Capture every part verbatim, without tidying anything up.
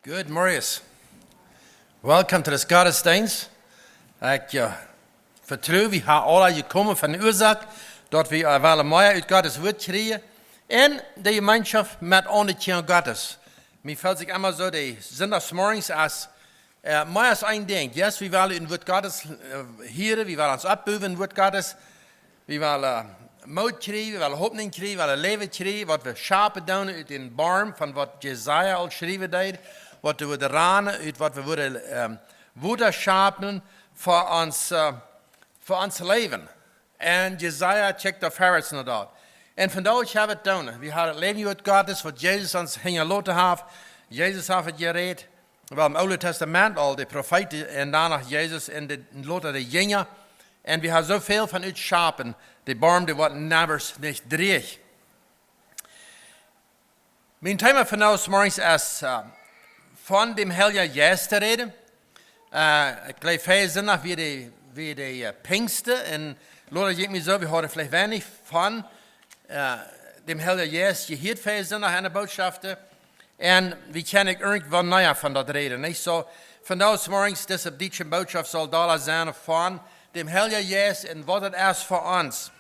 Good, Marius. Welcome to this Gottesdienst. Ekj, äh, vetru, wie ha aula jekomen von de Uasoak, daut wie, äh, wellen mea ut Gottes Wuat kjrieen un de Jemeenschoft met aundre Kjinja Gottes. Mie felt sikj emma soo, de Sindachsmorjes es, äh, mea es een Dinkj. Yes, wie wellen ut Wuat Gottes, äh, hieren, wie wellen ons oppbuen ut Wuat Gottes. Wie wellen Moot kjrieen, wie wellen Hopninj kjrieen, wie wellen Läwen kjrieen, waut wie schapen doonen ut dän Boom von waut Jesaja aul schriewen deed, waut wie wudden ranen, ut waut wie wudden, ähm, Wota schapen fa ons, äh, fa ons Läwen. Un Jesaja checked de Pharisees no daut. Un vondoag ha wie daut doonen. Wie haben daut Läwen Wuat Gottes, waut Jesus ons hinjaloten haft. Jesus haft et jerät. Well, em Oolen Testament aul de Profeeten un doano Jesus un de, un lota de Jinja. Un wie haben soo väl von utschapen, de Boom, dee woat niemols nich drieech. Mien Thema vondoag zemorjes es, äh, von däm Heiljen Jeist to räden. Äh, ekj jleew, väajen Sindach wia de, wia de, äh, Pinjsten. Un lota jinkj mie soo, wie hieren veleicht weinich von, äh, däm Heiljen Jeist jehieet väajen Sindach enne Botschoften. Un wie kjennen irjentwan mea von daut räden, nich? Soo, vondoag zemorjes, dise dietsche Botschoft saul doa sennen von däm Heiljen Jeist un waut et es fa ons.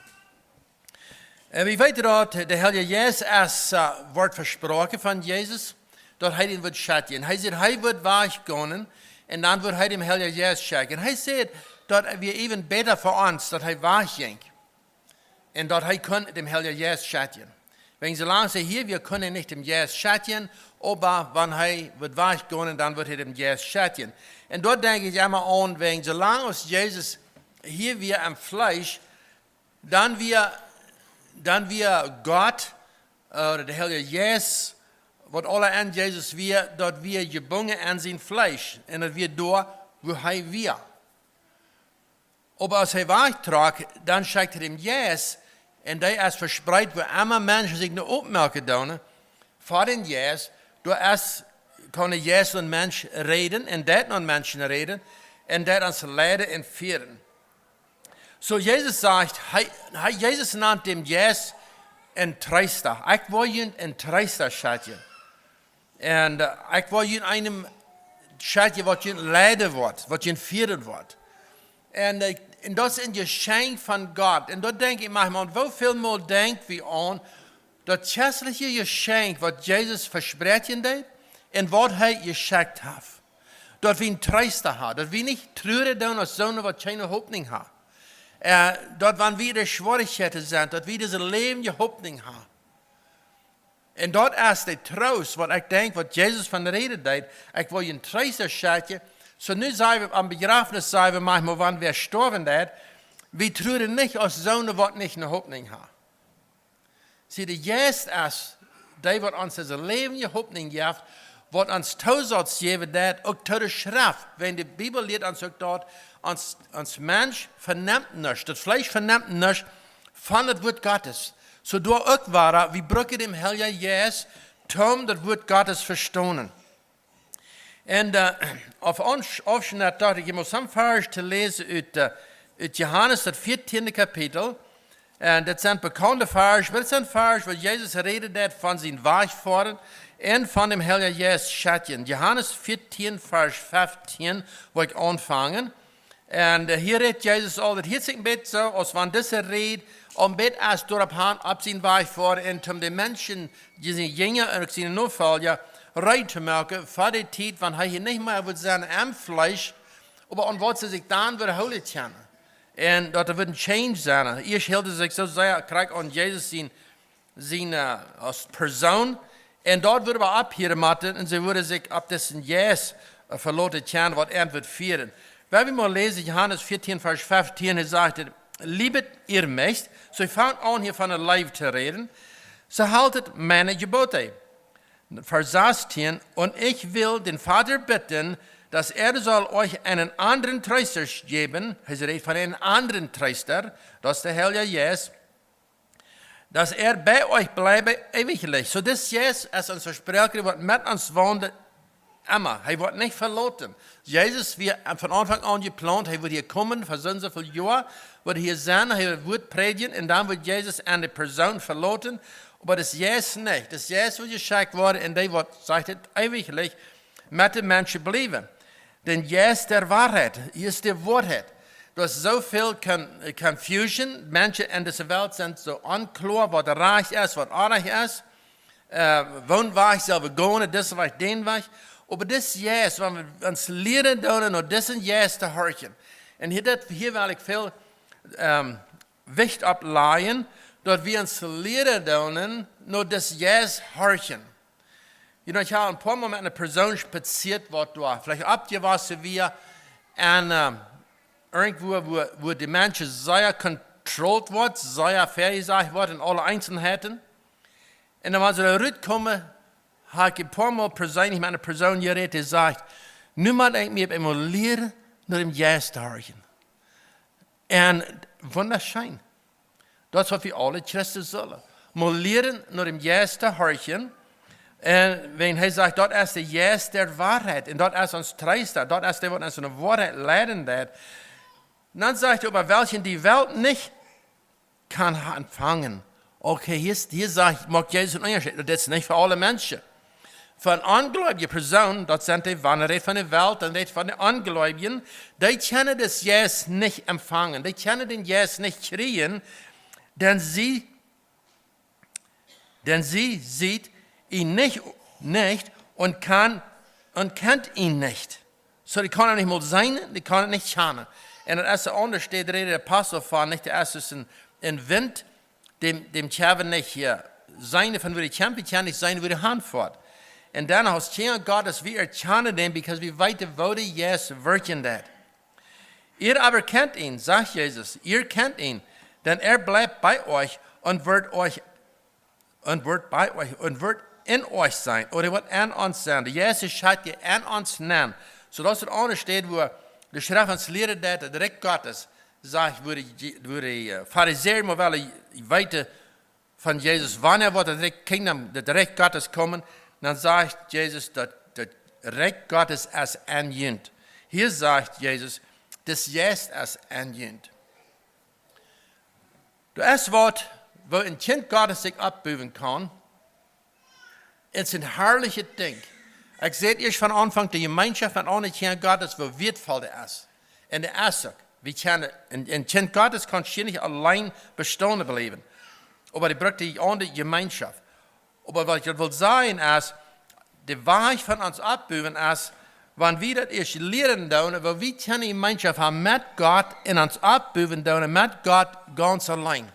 Un wie weeten daut, de Heilje Jeist es, äh, wort vesproaken von Jesus, daut hee dän wudd schekjen. Hee säd, hee wudd wajchgonen un dan wudd hee däm Heiljen Jeist schekjen. Hee säd, daut wia even bäta fa ons, daut hee wajchjinkj. Un daut hee kunn däm Heiljen Jeist schekjen. Wäajen soo lang aus hee hia wia, kunn hee nich däm Jeist schekjen, oba wan hee wudd wajchgonen, dan wudd hee däm Jeist schekjen. Un doa denkj ekj emma aun, wäajen soo lang aus Jesus hia wia em Fleesch, dan wia, dan wia Gott, äh, de Heilje Jeist, waut aula en Jesus wia, daut wia jebungen aun sien Fleesch. Un daut wia doa, wua hee wia. Oba aus hee wajchtrock, dan schekjt hee däm Jeist, un dee es vespreet, wua emma Menschen sikj no oppmoaken doonen, fa dän Jeist, doa es, kaun de Jeist no Menschen räden, un deit no Menschen räden, un deit ons leiden un fieren. Soo, Jesus sajcht, hee, hee, Jesus nant däm Jeist een Treesta. Ekj well junt een Treesta schekjen. Un, äh, ekj well junt eenen schekjen, waut junt leiden woat, waut junt fieren woat. Un, äh, un daut es een Jeschenkj von Gott. Un doa denkj ekj mie mau, woo väl mol denkj wie aun daut kjristliche Jeschenkj, waut Jesus vespräakjen deed un waut hee jeschekjt haft. Daut wie een Treesta haben, daut wie nich truaren doonen aus soone, waut kjeene Hopninj haben. Äh, daut wan wie en Schwierichkjeiten sent, daut wie dise läwendje Hopninj haben. Un daut es de Troost, waut ekj denkj, waut Jesus von räden deed. Ekj well junt een Treesta schekjen. Soo nu saj wie, aum Bejrafnis saj wie mau, wan wäa stoawen deit, wie truaren nich aus soone, waut nich ne Hopninj haben. See, de Jeist es dee, waut ons dise läwendje Hopninj jeft, waut ons Toosaz jäwen deit, uk to de Schreft. Wan de Bibel lieet ons uk daut, ons, ons Mensch venemt nuscht, daut Fleesch venemt nuscht von daut Wuat Gottes. Soo doa uk wada, wie brucken däm Heiljen Jeist, toom daut Wuat Gottes vestonen. Un, äh, opp ons Aufschnitt docht ekj, ekj mott een Varsch to läsen ut, äh, ut Johanes, daut vieetieende Kapitel. Un dit sent bekaunde Varsch, oba dit sent Varsch, wua Jesus räden deit von sien Wajchfoaren un von däm Heiljen Jeist schekjen. Johanes vieetieen, Varsch feftieen, well ekj aunfangen. Un, äh, hia rät Jesus aul, daut hieet sikj een bät soo, aus wan dise Räd een bät es doaropp han, opp sien Wajchfoaren un om de Menschen, dee siene Jinja un uk siene Nofolja, reed to moaken fa de Tiet, wan hee hia nich mea wudd sennen em Fleesch, oba aun waut see sikj dan wudden hoolen kjennen. Un daut doa wudd een Change sennen. Ieescht hilden see sikj soo sea krakjt aun Jesus sien sien, äh, aus Persoon. Un daut wudd oba opphieren motten un see wudden sikj opp disen Jeist, äh, veloten kjennen, waut an wudd fieren. Wan wie mol läsen, Johanes vieetieend, Varsch feftieen, hee sajcht: „Liebet ihr mich?“ Soo, hee fangt aun hia von de Leew to räden. „So haltet meine Gebote.“ Varsch sastieen: „Und ich will den Vater bitten, dass er soll euch einen anderen Tröster geben.“ Hee rät von eenen aundren Treesta, daut es de Heilje Jeist. „Dass er bei euch bleibe ewiglich.“ Soo, dis Jeist es ons Vespräakja, waut met ons wont emma. Hee woat nich veloten. Jesus wia von Aunfank aun jeplont, hee wudd hia komen, fa soo un soo väl Joa, wudd hia sennen, hee wudd prädjen, un dan wudd Jesus aun de Persoon veloten. Oba dis Jeist nich. Dis Jeist woat jeschekjt woaren, un dee woat, sajcht et, ewiglich met de Menschen bliewen. Den Jeist der Wahrheit, hia es de Woarheit. Doa es soo väl Con-, Confusion. Menschen en dise Welt sent soo onkloa, waut rajcht es, waut orrajcht es. Äh, woon Wajch sell wie gonen, disen Wajch, dän Wajch. Oba dis Jeist, wan wie ons lieren doonen, no disen Jeist to horchen. Un hia, daut, hia well ekj väl, ähm, Wicht opp lajen, daut wie ons lieren doonen, no dis Jeist horchen. You know, ekj hab een poa Mol met eene Persoon spazieet, waut doa veleicht oppjewossen wia, un, ähm, irjentwua, wua, wua de Mensch sea controlled woat, sea väajesajcht woat en aule Eenzelheiten. Un dan, wan see doa rutkomen, hab ekj een poa Mol perseenlich met eene Persoon jerät, dee sajcht: "Nu mott ekj mie opp eemol lieren, no dän Jeist to horchen." Un wundascheen. Daut es, waut wie aule Christen sellen. Mol lieren, no dän Jeist to horchen. Un wan hee sajcht, daut es de Jeist der Wahrheit, un daut es ons Treesta, daut es dee, waut ons en de Woarheit leiden deit, dan sajcht hee: "Oba welchen die Welt nicht kann ha-, empfangen." Okay, hia es, hia sajcht, moakt Jesus een Unjascheet. Daut es nich fa aule Menschen. Fa eene ongläubje Persoon, daut sent dee, wan hee rät von de Welt, dan rät hee von de Ongläubjen, dee kjennen dän Jeist nich empfangen, dee kjennen dän Jeist nich kjrieen, denn see, denn see sieht ihn nicht, nicht und kann, und kennt ihn nicht. Soo, dee kaun am nich mol seenen, dee kaun am nich kjanen. Un daut es aundasch, doa rät de Apostel von, nich, daut es soo aus een, een Wint, däm, däm kjenn wie nich hia seenen, von wua dee kjemt, wie kjennen nich seenen, wua dee hanfoat. Un dan aus Kjinja Gottes, wie erkjanen dän, because wie weeten, woo de Jeist werkjen deit. "Ihr aber kennt ihn", sagt Jesus, "ihr kennt ihn, denn er bleibt bei euch und wird euch, und wird bei euch, und wird in euch sein", ooda hee woat en ons sennen. De Jeist schekjt hia en ons nenn. Soo daut es aundasch, wua de Schreft ons lieren deit, daut Rikj Gottes, sajcht, wua de, wua de, äh, Farisäa mau wellen weeten von Jesus, wanea woat daut Rikj, Kingdom, daut Rikj Gottes komen, dan sajcht Jesus, daut, daut Rikj Gottes es en junt. Hia sajcht Jesus, dis Jeist es en junt. Daut es waut, wua een Kjint Gottes sikj oppbuen kaun. Daut es een harlichet Dinkj. Ekj säd ieescht von Aunfank, de Jemeenschoft met aundre Kjinja Gottes, woo wieetvoll dee es. Un dee es uk. Wie kjennen, een, een Kjint Gottes kaun scheen nich auleen bestonen bliewen. Oba dee brukt dee aundre Jemeenschoft. Oba waut ekj daut well sajen es, de Wajch von ons oppbuen es, wan wie daut ieescht lieren doonen, woo wie kjennen Jemeenschoft haben met Gott un ons oppbuen doonen met Gott gaunz auleen.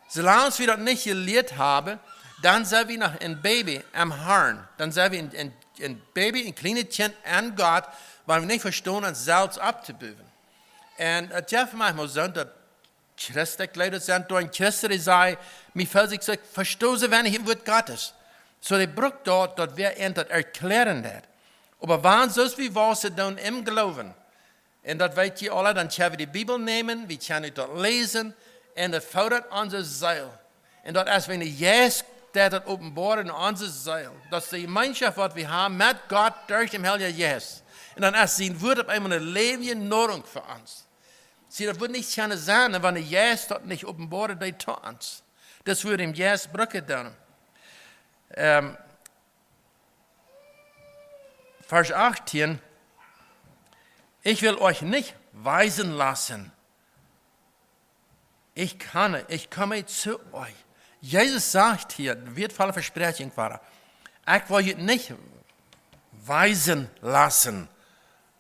Soo lang aus wie daut nich jelieet haben, dan sent wie noch een Baby em Harn. Dan sent wie een, een, een Baby, een kjlienet Kjint en Gott, wan wie nich vestonen, ons selfst opptobuen. Un daut jeft maunchmol soo, daut Christen, ekj jleew, daut sent doa Christen, dee sajen: "Mie fält, ekj, ekj vesto soo weinich em Wuat Gottes." Soo, dee brukt daut, daut wäa an daut erkjläaren deit. Oba wan, soo aus wie wausen doonen em Gloowen, un daut weet jie aule, dan kjenn wie de Bibel nämen, wie kjennen daut läsen, un daut foodat onse Seel. Un daut es, wan de Jeist deit daut openboaren en onse Seel. Daut es de Jemeenschoft, waut wie haben met Gott derch dän Heiljen Jeist. Un dan es sien Wuat opp eemol eene läwendje Noarunk fa ons. See, daut wudd nich kjennen sennen, wan de Jeist daut nich openboaren deed to ons. Daut wudd dän Jeist brucken doonen. Ähm, Varsch achtieen: "Ich will euch nicht weisen lassen. Ich kann, ich komme zu euch." Jesus sajcht hia, wieetvolle Vespräakjunk wada: "Ekj woa junt nich weisen lassen."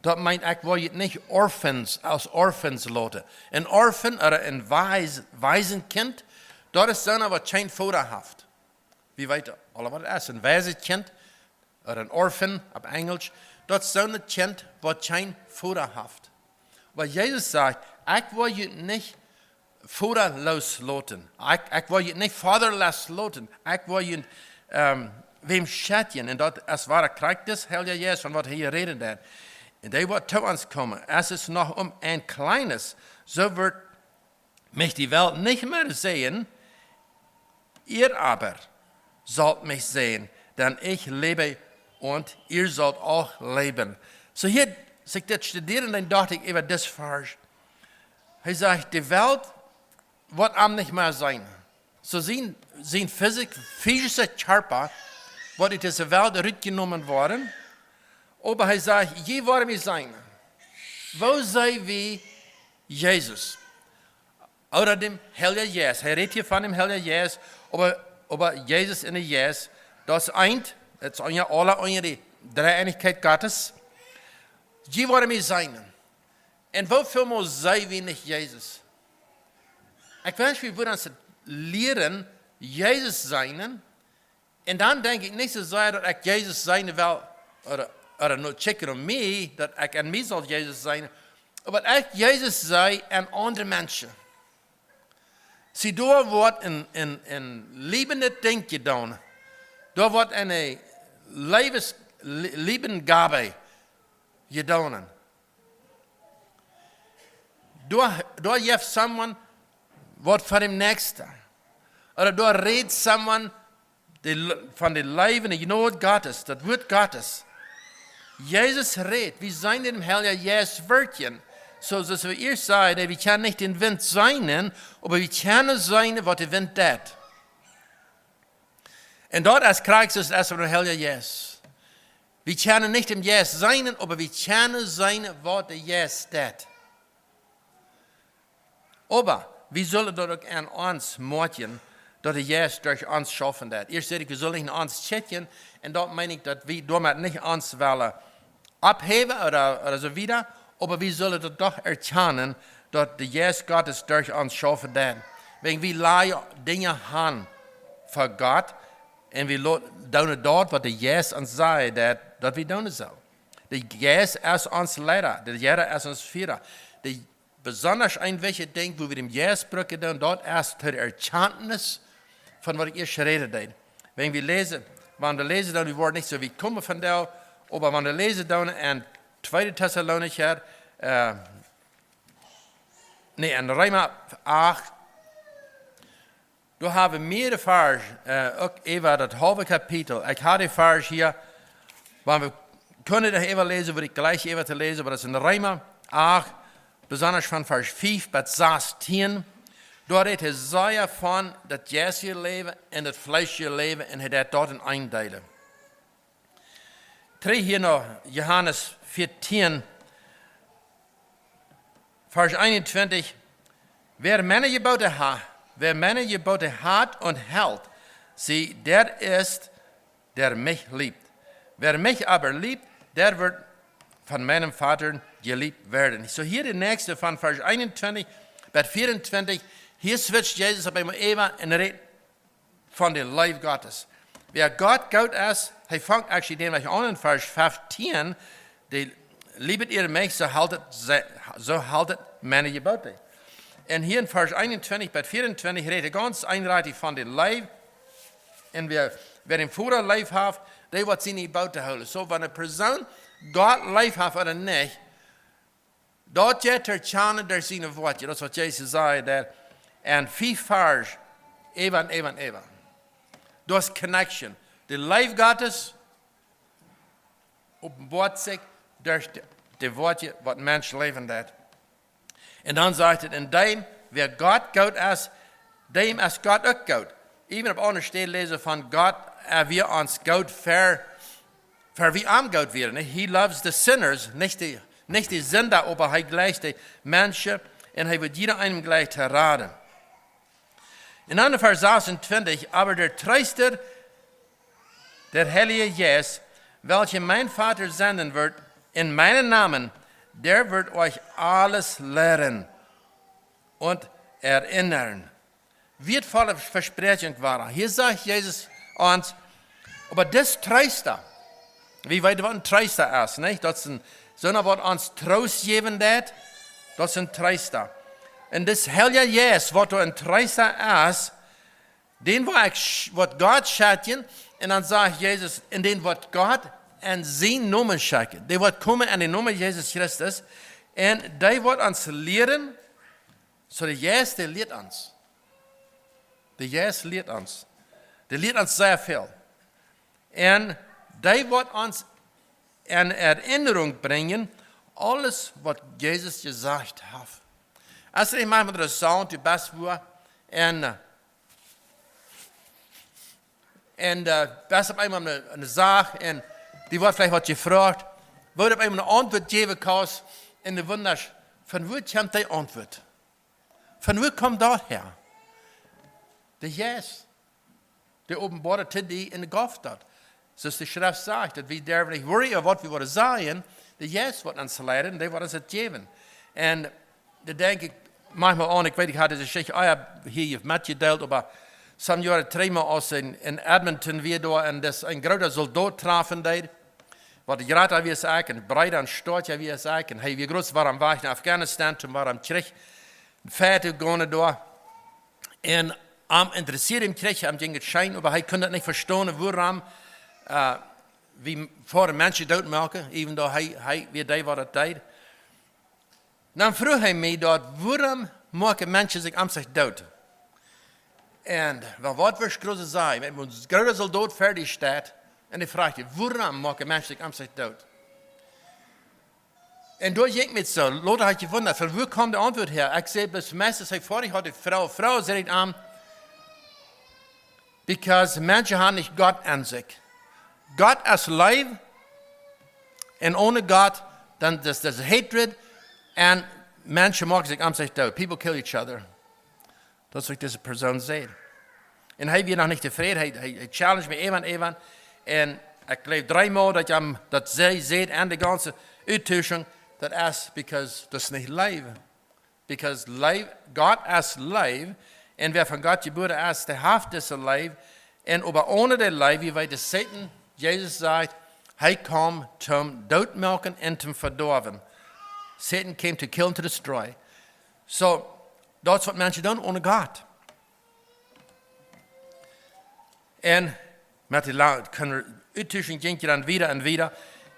Daut meent, ekj woa junt nich Orphans, aus Orphans loten. Een Orphan ooda een Weis-, Weisenkjint, daut es soona, waut kjeen Voda haft. Wie weeten aule, waut daut es. Een Weisenkjint, ooda een Orphan opp Enjelsch, daut es soon Kjint, waut kjeen Voda haft. Oba Jesus sajcht: "Ekj woa junt nich vodaloos loten. Ekj, ekj woa junt nich fatherless loten. Ekj woa junt, ähm, wäm schekjen." Un daut es wua krakjt dis Heilja Jeist, von waut hee hia räden deit. Un dee woat to ons komen. "Es ist noch um ein kleines, so wird mich die Welt nicht mehr sehen. Ihr aber sollt mich sehen, denn ich lebe und ihr sollt auch leben." Soo hia, aus ekj dit studieren deed, dan docht ekj äwa dis Varsch. Hee sajcht, de Welt woat am nich mea seenen. Soo sien, sien Physik, physischa Kjarpa, woat ut dise Welt rutjenomen woaren. Oba hee sajcht: "Jie woaren mie seenen." Woo seenen wie Jesus? Ooda däm Heiljen Jeist. Hee rät hia von däm Heiljen Jeist, oba, oba Jesus un de Jeist, daut es eent, daut es unja aule, unja de Dreeeenichkjeit Gottes. Jie woaren mie seenen. Un woo väl mol seenen wie nich Jesus? Ekj wensch, wie wudden ons lieren Jesus seenen. Un dan denkj ekj nich soo sea, daut ekj Jesus seenen well, ooda, ooda nich kjikjen om mie, daut ekj aun mie saul Jesus seenen, oba daut ekj Jesus see aun aundre Menschen. See, doa woat een, een, een leewendet Dinkj jedonen. Doa woat eene Leeves-, Le-, Leewengabe jedonen. Doa, doa jeft someone waut fa däm Näakjsten. Ooda doa rät someone de, von de Leew un de Jnod Gottes, daut Wuat Gottes. Jesus rät, wie seenen däm Heiljen Jeist werkjen. Soo aus wie ieescht säden, wie kjennen nich dän Wint seenen, oba wie kjennen seenen, waut de Wint deit. Un daut es Christus, es de Heilje Jeist. Wie kjennen nich däm Jeist seenen, oba wie kjennen seenen, waut de Jeist deit. Oba wie sellen daut uk aun ons moakjen, daut de Jeist derch ons schaufen deit. Ieescht säd ekj, wie sellen nich aun ons kjikjen, un daut meen ekj, daut wie doamet nich ons wellen oppheewen ooda, ooda soo wieda, oba wie sellen daut doch erkjanen, daut de Jeist Gottes derch ons schaufen deit. Wäajen wie lajen Dinja han fa Gott, un wie lo-, doonen daut, waut de Jeist ons sajcht, daut, daut wie doonen sellen. De Jeist es ons Leida, de Jeist es ons Fiera. De besondasch een wichtjet Dinkj, wua wie däm Jeist brucken doonen, daut es de Erkjantnis von waut ekj ieescht räden deed. Wan wie läsen, wan wie läsen, dan, wie woaren nich soo wiet komen vondoag, oba wan wie läsen dan enn tweede Tessalonicha, äh, nä, enn Reema acht, doa hab wie mearere Varsch, äh, uk äwa daut haulwe Kapitel. Ekj hab dee Varsch hia, wan wie kjennen dee äwa läsen, wudd ekj jlikj äwa to läsen, oba daut es enn Reema acht, besondasch von Varsch fief bat sastieen. Doa rät hee sea von daut jeistelje Läwen un daut fleeschelje Läwen un hee deit daut enn eendeelen. Trigj hia no Johanes vieetieen, Varsch eenuntwintich: "Wer meine Gebote ha-, wer meine Gebote hat und hält, sie, der ist, der mich liebt. Wer mich aber liebt, der wird von meinem Vater geliebt werden." Soo, hia de näakjste von Varsch eenuntwintich bat vieeuntwintich. Hia switcht Jesus opp eemol äwa un rät von de Leew Gottes. Wäa Gott goot es, hee fangt actually dän Wajch aun enn Varsch feftieen, dee: "Liebet ihr mich, so haltet se-, so haltet meine Gebote." Un hia enn Varsch eenuntwintich bat vieeuntwintich rät hee gaunz eendeich von de Leew. Un wäa, wäa dän Voda leef haft, dee woat siene Gebote hoolen. Soo, wan eene Persoon Gott leef haft ooda nich, daut jeit to erkjanen derch siene Wieed. Daut es waut Jesus säd, daut enn fief Varsch, äwa un äwa un äwa. Daut es connection. De Leew Gottes openboat sikj derch de, de Wieed, waut Mensch läwen deit. Un dan sajcht et: "En däm, wäa Gott goot es, däm es Gott uk goot." Äwen opp aundre Städ läsen von Gott, äh, wäa ons goot ver-, ver wie am goot wieren, nä? He loves the sinners, nich de, nich de Sinda, oba hee jleicht de Menschen un hee woat jieda eenem jlikj to raden. Un dan Varsch sasuntwintich: "Aber der Tröster, der Heilige Geist, welchen mein Vater senden wird in meinen Namen, der wird euch alles lehren und erinnern." Wieetvolle Vespräakjunk wia. Hia sajcht Jesus ons, oba dis Treesta, wie weeten waut een Treesta es, nich? Daut es een, soona waut ons Troost jäwen deit, daut es een Treesta. Un dis Heilja Jeist, waut doa een Treesta es, dän woa ekj sch-, woat Gott schekjen, un dan sajcht Jesus, un dän woat Gott enn sienen Nomen schekjen. Dee woat komen enn dän Nomen Jesus Christus, un dee woat ons lieren, soo de Jeist, dee lieet ons. De Jeist lieet ons. Dee lieet ons sea väl. Un dee woat ons enn Erinnrunk brinjen, aules waut Jesus jesajcht haft. Aus du manchmol de Sound, du best wua, un, äh, un, äh, best opp eemol ne, ne Sach, un die woat veleicht waut jefroacht, Woo du opp eemol eene Auntwuat jäwen kaust un du wundasch, von wua kjemt dee Auntwuat? Von wua kjemt daut häa? De Jeist, dee openboat et die un gauf daut. Soo aus de Schreft sajcht, daut wie derwen nich worryen äwa waut wie woaren sajen, de Jeist woat ons leiden, dee woat ons daut jäwen. Un doa denkj ekj maunchmol aun, ekj weet, ekj haud dise Jeschicht uk hia metjedeelt, oba some Joaren trigj, aus ekj en Edmonton wia doa un doa een groota Soldot trafen deed, waut jrata wia aus ekj, un breeda un stoakja wia aus ekj, un hee wia groots, wia aum Wajch no Afghanistan, toom wia aum Kjrich, en Fäaten gonen doa. Un am interessieed em Kjrich, am jinkj et scheen, oba hee kunn daut nich vestonen, wuarom, äh, wie foaren Menschen dootmoaken, even though hee, hee wia dee, waut daut deed. Dan fruach hee mie doa: Wuarom moaken Menschen sikj aum Kjrich doot? Un, well, waut wurscht du sajen, wan een groota Soldot ver die steit, un hee fruach die: Wuarom moaken Menschen sikj aum Kjrich doot? Un doa jinkj mie soo, lota haud ekj jewundat, von wua kjemt de Auntwuat häa? Ekj säd, bloos meist, aus ekj foadich haud, de Fru, Fru, säd ekj aun, because Menschen haben nich Gott en sikj. Gott es Leew, un onen Gott, dan es, es hatred, un Menschen moaken sikj aum Kjrich doot. People kill each other. Daut es waut dise Persoon säd. Un hee wia noch nich tofräd, hee, hee, hee challenged mie äwa un äwa. Un ekj jleew dreemol daut ekj am daut säd, säd aun de gaunze Uttuschunk, daut es because daut es nich Leew. Because Leew, Gott es Leew, un wäa von Gott jebuaren es, dee haft dise Leew. Un oba onen de Leew, wie weeten, Soton, Jesus sajcht, hee kjeem toom dootmoaken un toom vedoawen. Satan came to kill and to destroy. Soo, daut es waut Menschen doonen onen Gott. Un met de la-, kjennen wie uttuschen, jinkj dan wieda un wieda.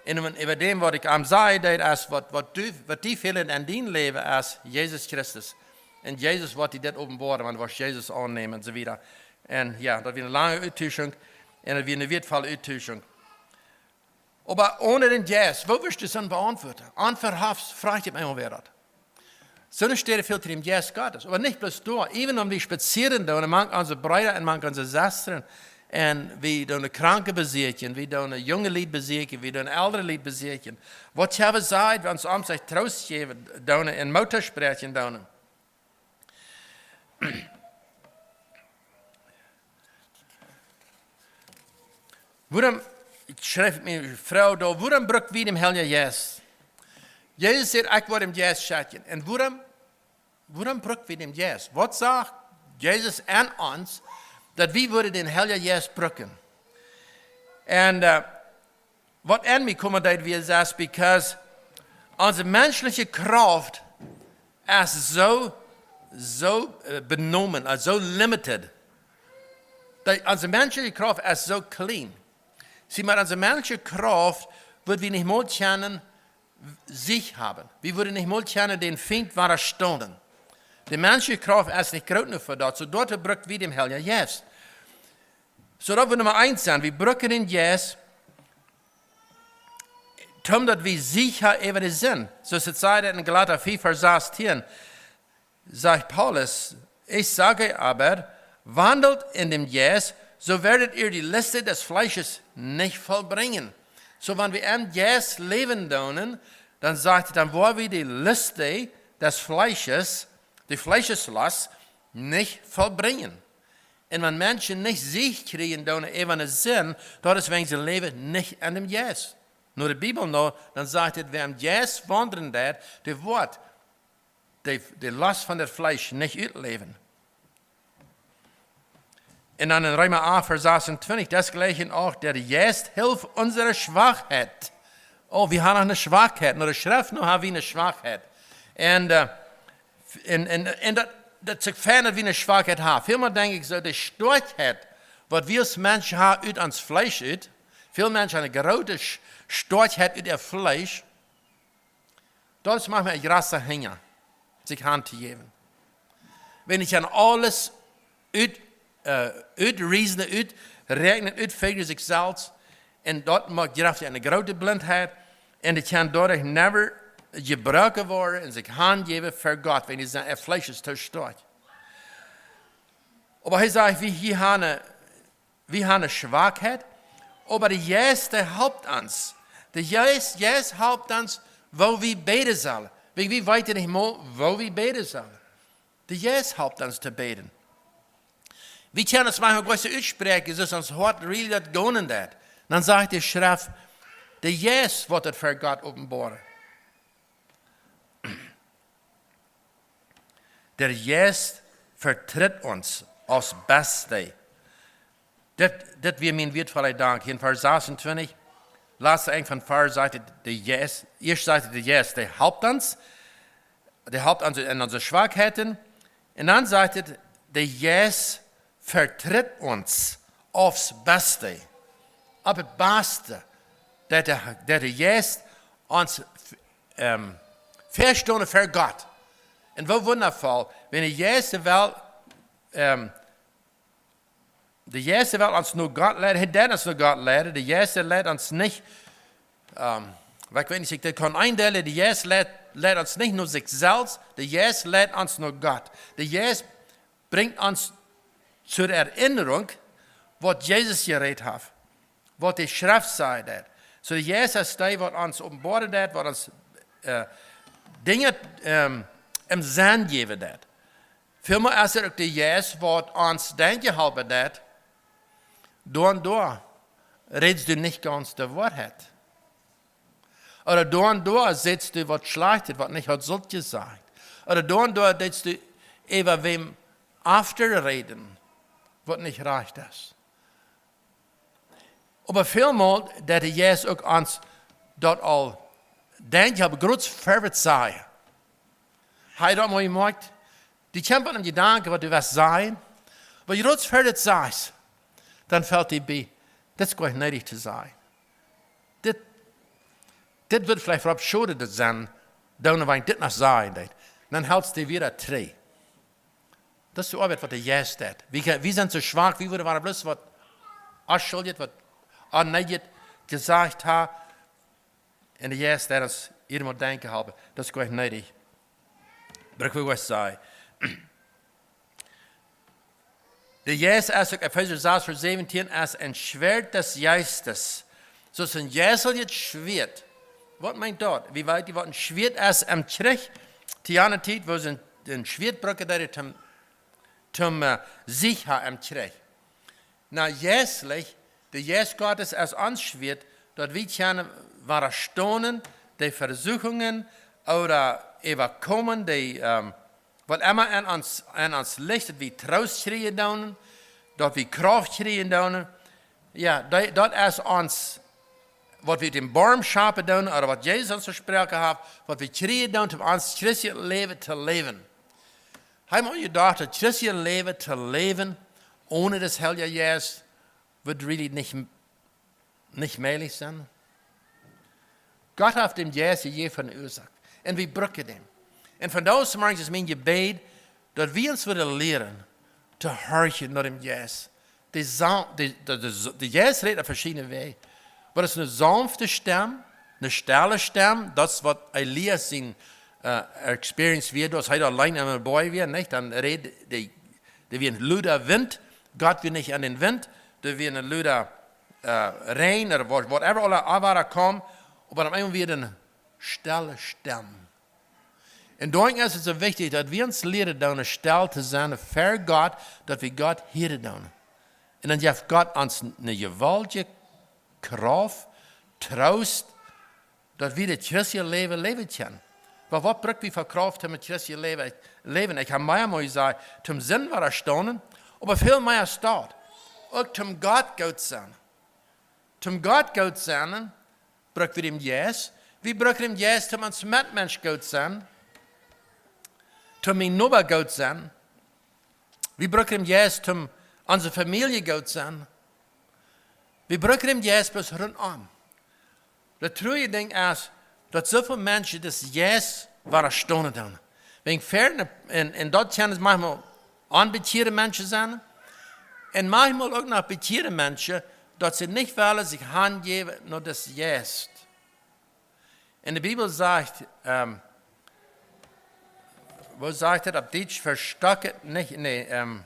Un wan, äwa däm, waut ekj am säd, daut es waut, waut du, waut die fält en dien Läwen es Jesus Christus. Un Jesus woat die dit openboaren, wan du woascht Jesus aunnämen un soo wieda. Un jo, daut wia eene lange Uttuschunk un daut wia eene wieetvolle Uttuschunk. Oba onen dän Jeist, woo wurscht du daut beauntwuaden? Aunverhofs fruach ekj eemol wäa daut. Soone Städ fält dän Jeist Gottes. Oba nich bloos doa. Even wan wie spazieren doonen, mank onse Breeda un mank onse Sestren, un wie doonen Kranke besieekjen, wie doonen junge Lied besieekjen, wie doonen elre Lied besieekjen. Waut haben wie, soo aus wie ons aum Kjrich Troost jäwen doonen un Moot toospräakjen doonen? Wuarom, ekj schreef mie Fru doa, wuarom bruck wie dän Heiljen Jeist? Jesus säd: Ekj woa dän Jeist schekjen. Un wuarom, wuarom bruck wie dän Jeist? Waut sach Jesus aun ons, daut wie wudden dän Heiljen Jeist brucken? Un, äh, waut aun mie kjeem, daut wia, es because onse menschliche Krauft es soo, soo, äh, benomen, also soo limited. Daut onse menschliche Krauft es soo kjlien. See, met onse menschliche Krauft wudden wie nich mol kjennen Sieg haben. Wie wudden nich mol kjennen dän Fient wadastonen. De menschliche Krauft es nich groot jenuach fa daut. Soo doa bruck wie dän Heiljen Jeist. Soo daut wia Numma eent sennen. Wie brucken dän Jeist, toom daut wie Sieg haben äwa de Sind. Soo aus et sajcht en Galata fief, Varsch sastieen, sajcht Paulus: Ich sage aber, wandelt in dem Geist, so werdet ihr die Lüste des Fleisches nicht vollbringen. Soo, wan wie em Jeist läwen doonen, dan sajcht et, dan woa wie de Lüste des Fleisches, de Fleischeslust, nich vollbringen. Un wan Menschen nich Sieg kjrieen doonen äwa de Sind, daut es wäajen see läwen nich en dän Jeist. No de Bibel no, dan sajcht et, wäa em Jeist waundlen deit, dee woat de, de Lust von daut Fleesch nich utläwen. Un dan en Reema acht, Varsch sasuntwintich, desgleichen auch der Geist hilft unsere Schwachheit. Oh, wie haben noch eene Schwakheit. No de Schreft no haben wie eene Schwakheit. Un, äh, un, un, un daut, daut es fein, daut wie eene Schwakheit haben. Välmol denkj ekj soo, de Stoakjheit, waut wie aus Menschen haben, ut ons Fleesch ut. Väl Menschen haben eene groote Sch-, Stoakjheit ut äa Fleesch. Daut es maunchmol een groota Hinja, sikj hantojäwen. Wan ekj aun aules ut, äh, utreasonen, uträakjnen, utfigren sikj selfst, un daut moakt, jeft eene groote Blindheit, un dee kjennen doaderch never jebroaken woaren un sikj hanjäwen fa Gott, wan see sajen, äa Fleesch es too stoakj. Oba hee sajcht, wie hia haben, wie haben eene Schwakheit, oba de Jeist, dee halpt ons. De Jeist, Jeist halpt ons, woo wie bäden sellen. Wie, wie weeten nich mol, woo wie bäden sellen. De Jeist halpt ons to bäden. Wie kjennen ons mau goot utspräakjen, soo aus ons Hoat really daut gonen deit. Dan sajcht de Schreft, de Jeist woat daut ver Gott openboaren. De Jeist vetrett ons aus Beste. Dit, dit wia mien Wieet fa vondoag. Hia en Varsch sasuntwintich, latste Enj von Varsch sajcht et, de Jeist, ieescht sajcht et, de Jeist, dee halpt ons, dee halpt ons en onse Schwakheiten. Un dan sajcht et, de Jeist vetrett ons aufs Baste. Opp et Baste, daut de, daut de Jeist ons, ähm, vestonen ver Gott. Un woo wundafoll, wan de Jeist well, ähm, de Jeist well ons no Gott leiden, hee deit ons no Gott leiden, de Jeist leit ons nich, ähm, waut ekj weet nich, ekj kaun daut eendeelen, de Jeist leit, leit ons nich no sikj selfst, de Jeist leit ons no Gott. De Jeist brinjt ons to de Erinnerung, waut Jesus jerät haft, waut de Schreft sajcht daut. Soo de Jeist es dee, waut ons openboaren deit, waut ons, äh, Dinja, ähm, em Senn jäwen deit. Väl mol es et uk de Jeist, waut ons denkjen halpen deit, doa un doa rätst du nich gaunz de Woarheit. Ooda doa un doa sajchst du waut Schlajchtet, waut nich haud sult jesajcht. Ooda doa un doa deist du äwa wäm aufräden, waut nich rajcht es. Oba väl mol, daut de Jeist uk ons daut aul denkjen halpt, groz ver wie daut sajen. Hab jie daut mol jemoakjt? Dee kjemt aun een Jedanken, waut du west sajen. Oba groz ver du daut sajst, dan felt die bie, dit es goanich needich to sajen. Dit, dit wudd veleicht velopp schoden daut sennen, dan wan dit noch sajen deed. Dan heltst du wada trigj. Daut es de Oabeit, waut de Jeist deit. Wie, wie sent soo schwak, wie wudden wada bloos waut onschuldjet, waut onneedjet jesajcht haben. Un de Jeist deit ons hia mol denkjen halpen. Daut es goanich needich. Bruck wie waut sajen. De Jeist es uk, Efeesa sas, Varsch säwentieen, es een Schwert des Geistes. Soo aus een jeisteljet Schwert. Waut meent daut? Wie weeten, waut een Schwert es em Kjrich? Tiana Tiet, woo see een, een Schwert brucken, daut es toom, toom, äh, Sieg haben em Kjrich. Na, jeistlich, de Jeist Gottes es ons Schwert, daut wie kjennen widerstonen de Vesuchungen ooda äwakomen de, ähm, waut emma aun ons, aun ons licht, daut wie Troost kjrieen doonen, daut wie Krauft kjrieen doonen. Jo, daut, daut es ons, waut wie dän Borm schapen doonen, ooda waut Jesus ons vesproaken haft, waut wie kjrieen doonen, om ons christeljet Läwen to läwen. Hab jie mol jedocht, daut christeljet Läwen to läwen, onen dän Heiljen Jeist, wudd really nich, nich mäajlich sennen? Gott haft dän Jeist jejäft fa eene Uasoak. Un wie brucken dän. Un vondoag zemorjes es mien Jebäd, daut wie ons wudden lieren, to horchen no dän Jeist. De Sa-, de, de, de, de Jeist rät opp veschiedne Wäaj. Waut es eene saunfte Stemm, eene stelle Stemm, daut es waut Elia sien, äh, experience wia, aus hee doa auleen aum Boajch wia, nich? Dan räd de, de wia een luda Wint, Gott wia nich aun dän Wint, doa wia een luda, äh, Räajen, ooda wha-, whatever, aule Awada kaum, oba opp eemol wia eene stelle Stemm. Un doarom es et soo wichtich, daut wie ons lieren doonen, stell to sennen ver Gott, daut wie Gott hieren doonen. Un dan jeft Gott ons eene jewaultje Krauft, Troost, daut wie daut christelje Läwen läwen kjennen. Oba waut bruck wie fa Krauft, om daut christelje Läwen, Läwen? Ekj hab mea mol jesajcht, toom Sind widerstonen, oba väl mea es daut. Uk toom Gott goot sennen. Toom Gott goot sennen, bruck wie dän Jeist. Wie brucken dän Jeist, om ons Metmensch goot sennen. Toom mien Noba goot sennen. Wie brucken dän Jeist, om onse Famielje goot sennen. Wie brucken dän Jeist bloos runtom. Daut truarje Dinkj es, daut soo väl Menschen dän Jeist widerstonen doonen. Wäajen väle, un, un daut kjennen manchmol onbekjeade Menschen sennen. Un manchmol uk noch bekjeade Menschen, daut see nich wellen sikj hanjäwen no dän Jeist. Un de Bibel sajcht, ähm, woo sajcht et opp Dietsch? Verstocket nich, nä, ähm,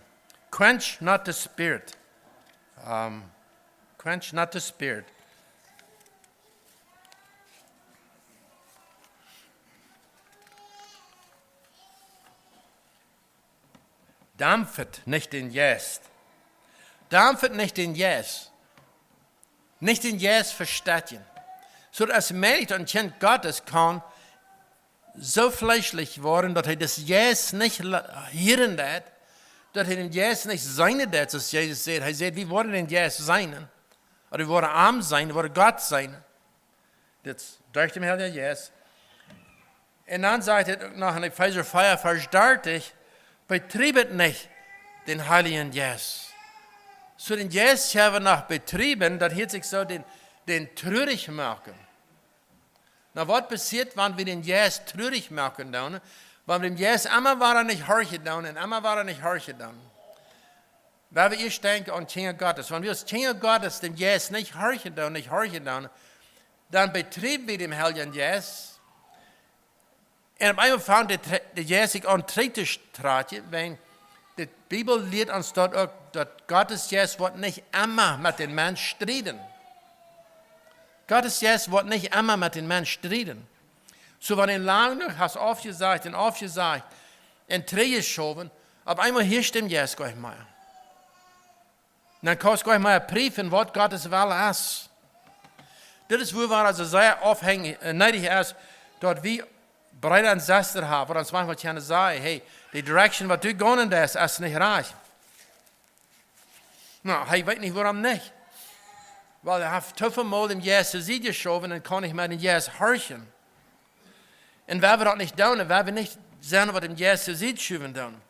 quench not the spirit. Ähm, quench not the spirit. Dampft nich dän Jeist. Dampft nich dän Jeist. Nich dän Jeist vestätjen. Soo daut aus mäajlich daut een Kjint Gottes kaun soo fleeschlich woaren, daut hee dän Jeist nich la-, hieren deit, daut hee dän Jeist nich seenen deit, soo aus Jesus säd. Hee säd, wie woaren dän Jeist seenen. Ooda wie woaren am seenen, wie woaren Gott seenen. Dit derch dän Heiljen Jeist. Un dan sajcht et uk noch en Efeesa vea, Varsch dartich: Bedriewt nich dän Heiljen Jeist. Soo dän Jeist haben wie noch bedriewen, daut hieet sikj soo dän, dän truarich moaken. Na, waut passieet, wan wie dän Jeist truarich moaken doonen? Wan wie dän Jeist emma wada nich horchen doonen un emma wada nich horchen doonen? Wan wie ieescht denkjen aun Kjinja Gottes. Wan wie aus Kjinja Gottes dän Jeist nich horchen doonen, nich horchen doonen, dan bedriew wie dän Heiljen Jeist. Un opp eemol fangt de, de Jeist sikj aun trigj to strakjen, wiels de Bibel lieet ons doa uk, daut Gottes Jeist woat nich emma met dän Mensch strieden. Gottes Jeist woat nich emma met dän Mensch strieden. Soo, wan du lang jenuach hast aufjesajcht un aufjesajcht un trigjjeschowen, opp eemol hieescht dän Jeist nich mea. Dan kaust nich mea priefen, waut Gottes Wellen es. Dit es, wua wie aulsoo sea aufhängich, äh, needich es, daut wie Breeda un Sestren haben, waut ons maunchmol kjennen sajen: Hey, de direction, waut du gonen deist, es nich rajcht. Na, hee weet nich, wuarom nich. Wiels hee haft too väl Mol dän Jeist to Sied jeschowen un kaun nich mea dän Jeist horchen. Un wan wie daut nich doonen, wan wie nich sennen, waut dän Jeist to Sied schuwen doonen.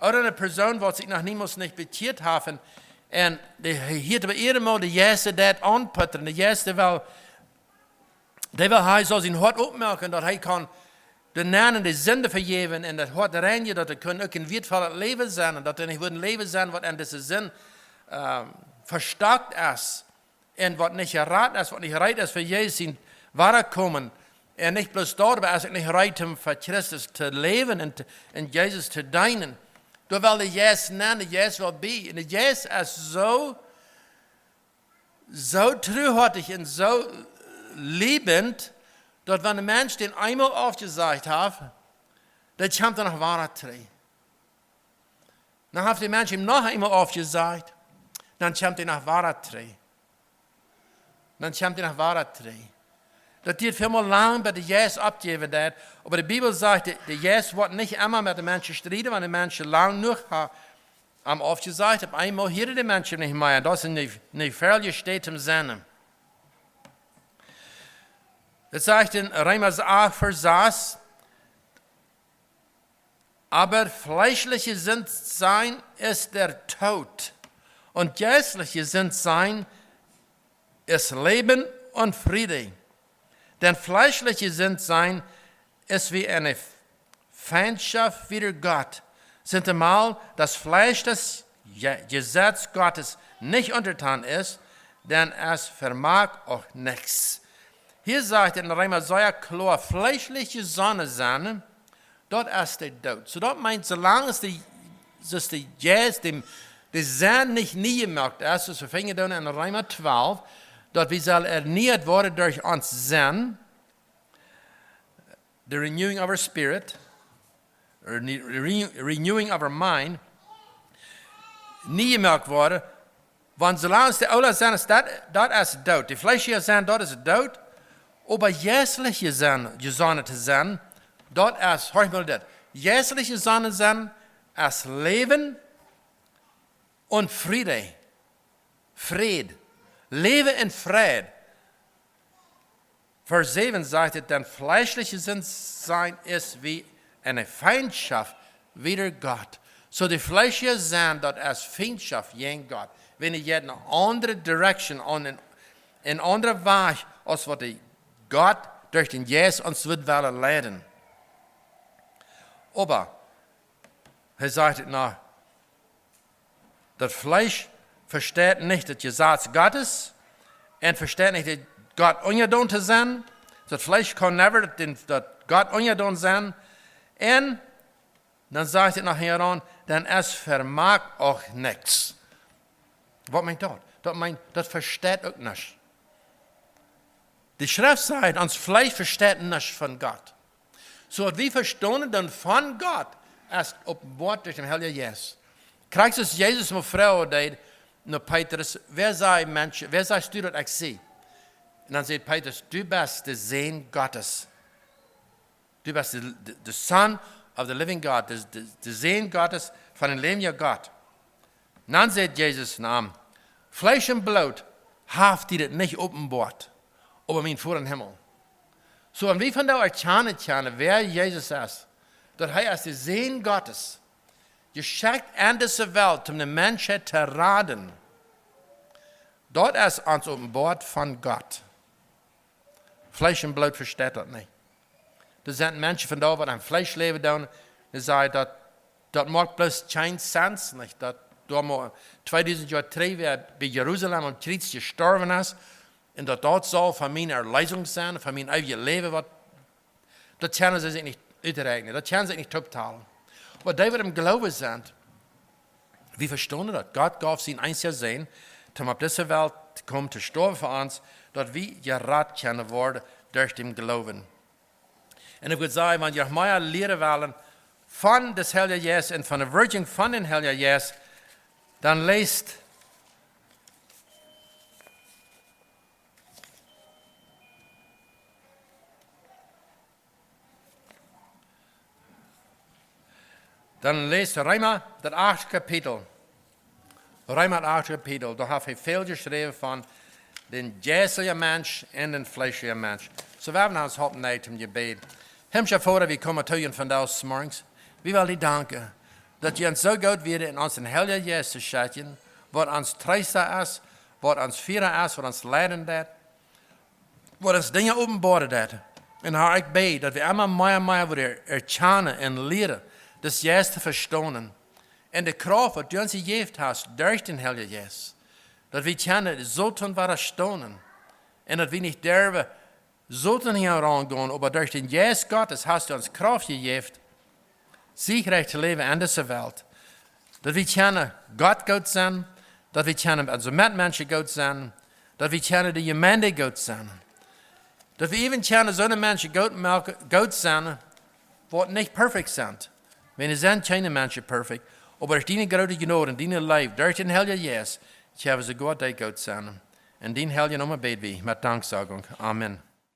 Ooda eene Persoon, waut sikj noch niemols nich bekjieet haft, un, un dee, hee hieet bie eenmol, de Jeist deit aunputtren, de Jeist well, dee well, hee saul sien Hoat opmoaken, daut hee kaun de Menschen de Sind vejäwen un daut Hoat reinjen, daut hee kaun uk een wieetvollet Läwen sennen, un daut hee nich wudd een Läwen sennen, waut aun dise Sind, ähm, vestockt es. Un waut nich jerat es, waut nich reed es fa Jesus sien Wadakomen. Un nich bloos daut, oba es uk nich reed om fa Christus to läwen un to, un Jesus to deenen. Doa well de Jeist nenn, de Jeist well bie. Un de Jeist es soo, soo truarich un soo liebend, daut wan de Mensch dän eemol aufjesajcht haft, dan kjemt hee noch wada trigj. Dan haft de Mensch am noch eemol aufjesajcht, dan kjemt hee noch wada trigj. Dan kjemt hee noch wada trigj. Daut diet väl mol lang, bat de Jeist oppjäwen deit. Oba de Bibel sajcht, de, de Jeist woat nich emma met de Menschen strieden, wan de Menschen lang jenuach ha-, am aufjesajcht, opp eemol hieet de Mensch nich mea. Daut es een, een velia Städ to sennen. Et sajcht en Reema acht, Varsch sas: Aber fleischliche Sünde sein ist der Tod, und geistliche Sünde sein ist Leben und Friede. Denn fleischliche Sünde sein ist wie eine Feindschaft wider Gott. Sintemal das Fleisch das Je-, Gesetz Gottes nicht untertan ist, denn es vermag auch nichts. Hia sajcht et en Reema sea kloa, fleeschlich jesonnen sennen, daut es de Doot. Soo daut meent, soo lang aus de, aus de Jeist, de, de Sind nich nie jemoakt es, soo aus wie finjen doonen en Reema twalf, daut wie sellen ernieet woaren derch ons Sind, the renewing of our spirit, or ne-, re-, renewing of our mind, nie jemoakt woaren, wan soo lang aus de oola Sind es, daut, daut es doot. De fleeschliche Sind, daut es doot. Oba jeistlich jesonnen, jesonnen to sennen, daut es, horch mol dit. Jeistlich jesonnen sennen es Läwen un Friede. Fräd. Läwen un Fräd. Varsch säwen sajcht et: Denn fleischliche Sünde sein ist wie eine Feindschaft wider Gott. Soo de fleeschliche Sind, daut es Fientschoft jäajen Gott. Wan wie jeit eene aundre direction aun, een, een aundren Wajch, aus waut de Gott derch dän Jeist ons wudd wellen leiden. Oba, hee sajcht et noch, daut Fleesch vesteit nich daut Jesaz Gottes un vesteit nich daut Gott unjadon to sennen. Daut Fleesch kaun never daut, daut Gott unjadon sennen. Un dan sajcht et noch hia aun, denn es vermag auch nichts. Waut meent daut? Daut meent, daut vesteit uk nuscht. De Schreft sajcht, ons Fleesch vesteit nuscht von Gott. Soo waut wie vestonen dan von Gott, es openboat derch dän Heiljen Jeist. Krakjt aus Jesus mol froagen deed no Petrus: "Wäa saj Menschen, wäa sajst du daut ekj sie?" Un dan säd Petrus: "Du best de Sän Gottes. Du best de, de, de Son of the living God, de, de, de Sän Gottes, von dän läwendjen Gott." Un dan säd Jesus no am: "Fleesch un Bloot haft die dit nich openboat, oba mien Voda em Himmel." Soo, wan wie vondoag erkjanen kjennen, wäa Jesus es, daut hee es de Sän Gottes, jeschekjt en dise Welt, om de Menschheit to raden, daut es ons openboat von Gott. Fleesch un Bloot vesteit daut nich. Doa sent Menschen vondoag, waut em Fleesch läwen doonen, dee sajen, daut, daut moakt bloos kjeen sense, nich? Daut doa mau tweedusent Joa trigj wäa bie Jerusalem aum Kjriez jestorwen es, un daut daut saul fa miene Erleesunk sennen, fa mien eewjet Läwen, waut, daut kjennen see sikj nich uträakjnen, daut kjennen see sikj nich tooptalen. Oba dee, waut em Gloowen sent, wie vestonen daut. Gott jeef sienen eensjen Sän, om opp dise Welt to komen, to stoawen fa ons, daut wie jerat kjennen woaren derch dän Gloowen. Un ekj wudd sajen, wan jie mea lieren wellen von dän Heiljen Jeist un von de Wirkjunk von dän Heiljen Jeist, dan läst, dan läst Reema, daut achte Kapitel. Reema, daut achte Kapitel, doa haft hee väl jeschräwen von dän jeistlichen Mensch un dän fleeschlichen Mensch. Soo, wie haben ons Hoat neijen Jebäd. Himlischa Voda, wie komen to die vondoag zemorjes. Wie wellen die danken, daut du ons soo goot wieescht un ons dän Heiljen Jeist jeschenkt hast, waut ons Treesta es, waut ons Fiera es, waut ons leiden deit, waut ons Dinja openboaren deit. Un Herr, ekj bäd, daut wie emma mea un mea wudden erkjanen un lieren, daut Jesus to vestonen. Un de Krauft, waut du ons jejäft hast derch dän Heiljen Jeist, daut wie kjennen Soton wadastonen. Un daut wie nich derwen Soton hinjaraun gonen, oba derch dän Jeist Gottes hast du ons Krauft jejäft, siechreich to läwen en dise Welt. Daut wie kjennen Gott goot sennen, daut wie kjennen onse Metmenschen goot sennen, daut wie kjennen de Jemeent goot sennen. Daut wie äwen kjennen soone Menschen goot moaken, goot sennen, waut nich perfekt sent. Wiels doa sent kjeene Menschen perfekt, oba derch diene groote Jnod un diene Leew, derch dän Heiljen Jeist, kjennen wie soogoa dee goot sennen. En dienen heiljen Nomen bäd wie met Danksagung. Amen.